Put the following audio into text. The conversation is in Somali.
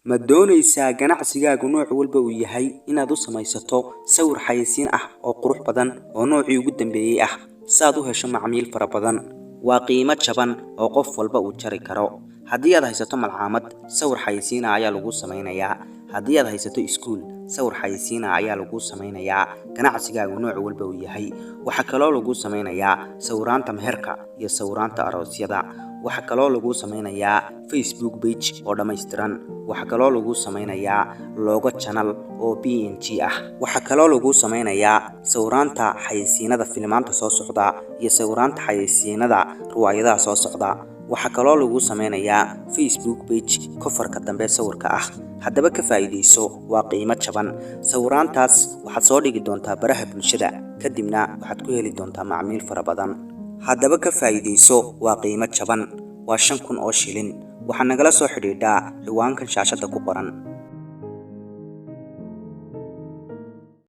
Ma doonaysaa ganacsigaagu nooc walba uu yahay inaad u samaysato sawir xayeysiin ah oo qurux badan oo noocii ugu dambeeyey ah, si aad u hesho macmiil fara badan? Waa qiimo jaban oo qof walba uu jari karo. Haddii aad haysato malcaamad, sawir xayeysiin ah ayaa lagu samaynayaa. Haddii aad haysato iskuul, sawir xayeysiin ah ayaa lagu samaynayaa. Ganacsigaagu nooc walba uu yahay, waxaa kaloo lagu samaynayaa sawiraanta meherka iyo sawiraanta aroosyada. Waxaa kaloo lagu samaynayaa Facebook page oo dhammaystiran. Waxaa kaloo lagu samaynayaa logo channel oo PNG ah. Waxaa kaloo lagu samaynayaa sawiraanta xayeysiinada filimaanta soo socda iyo sawiraanta xayeysiinada riwaayadaha soo socda. Waxaa kaloo lagu samaynayaa Facebook page coverka dambe sawirka ah. Haddaba ka faa'iidayso, waa qiimo jaban. Sawiraantaas waxaad soo dhigi doontaa baraha bulshada, kadibna waxaad ku heli doontaa macmiil fara badan. Haddaba ka faa'iidayso, waa qiimo jaban, waa 5000 oo shilin. Waxaad nagala soo xidhiidhaa ciwaankan shaashadda ku qoran.